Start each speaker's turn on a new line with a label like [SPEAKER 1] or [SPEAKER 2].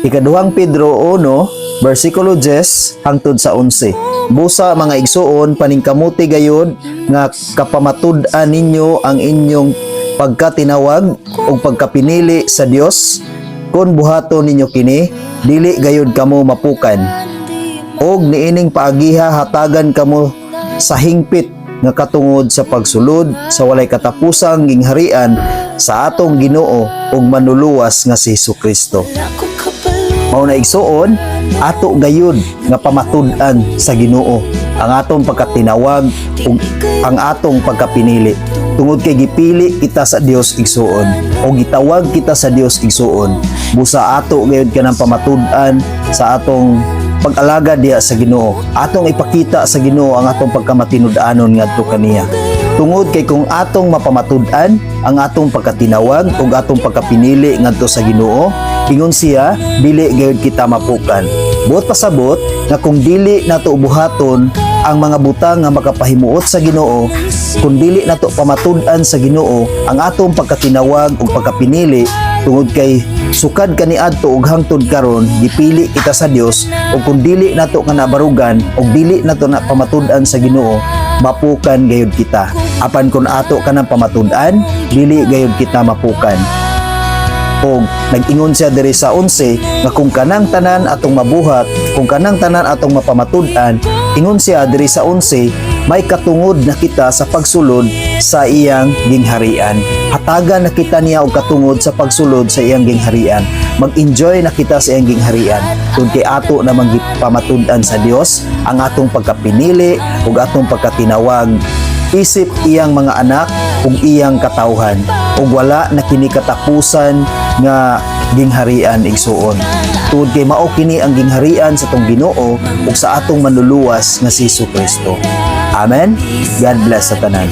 [SPEAKER 1] Ikaduhang Pedro 1, versikulo 10 hangtod sa 11. Busa, mga igsuon, paningkamuti gayud nga kapamatud-an ninyo ang inyong pagkatinawag ug pagkapinili sa Dios. Kung buhaton ninyo kini, dili gayud kamo mapukan. Og niining paagiha hatagan kamo sa hingpit nga katungod sa pagsulod sa walay katapusang gingharian sa atong Ginoo ug Manluluwas nga si Hesukristo. Mao na, igsuon, ato gayud nga pamatud-an sa Ginoo ang atong pagkatinawag ug ang atong pagkapinili. Tungod kay gipili kita sa Dios, igsuon, o gitawag kita sa Dios, igsuon. Busa ato gayud kanang pamatud-an sa atong pag-alagad diha sa Ginoo. Atong ipakita sa Ginoo ang atong pagkamatinud-anon ngadto kaniya. Tungod kay kung atong mapamatud-an ang atong pagkatinawag ug atong pagkapinili ngadto sa Ginoo, ingon siya, dili gayud kita mapukan. Buot pasabot nga kung dili nato buhaton ang mga butang nga makapahimuot sa Ginoo, kung dili nato pamatud-an sa Ginoo ang atong pagkatinawag ug pagkapinili, tungod kay sukad kaniadto ug hangtod karon gipili kita sa Dios, ug kung dili nato nga nabarugan ug dili nato na pamatud-an sa Ginoo, mapukan gayud kita. Apan kung ato kanang pamatud-an, dili gayud kita mapukan. Og nag-ingon siya diri sa 11 nga kung kanang tanan atong mabuhat, kung kanang tanan atong mapamatud-an, ingon siya diri sa 11, may katungod na kita sa pagsulod sa iyang gingharian. Hatagan na kita niya og katungod sa pagsulod sa iyang gingharian. Mag-enjoy na kita sa iyang gingharian. Tungod kay ato namang gipamatud-an sa Dios ang atong pagkapinili ug atong pagkatinawag isip iyang mga anak ug iyang katawhan, ug wala na kini katapusan nga gingharian, igsuon, tungod kay mao kini ang gingharian sa atong Ginoo ug sa atong Manluluwas nga si Kristo. Amen. God bless sa tanan.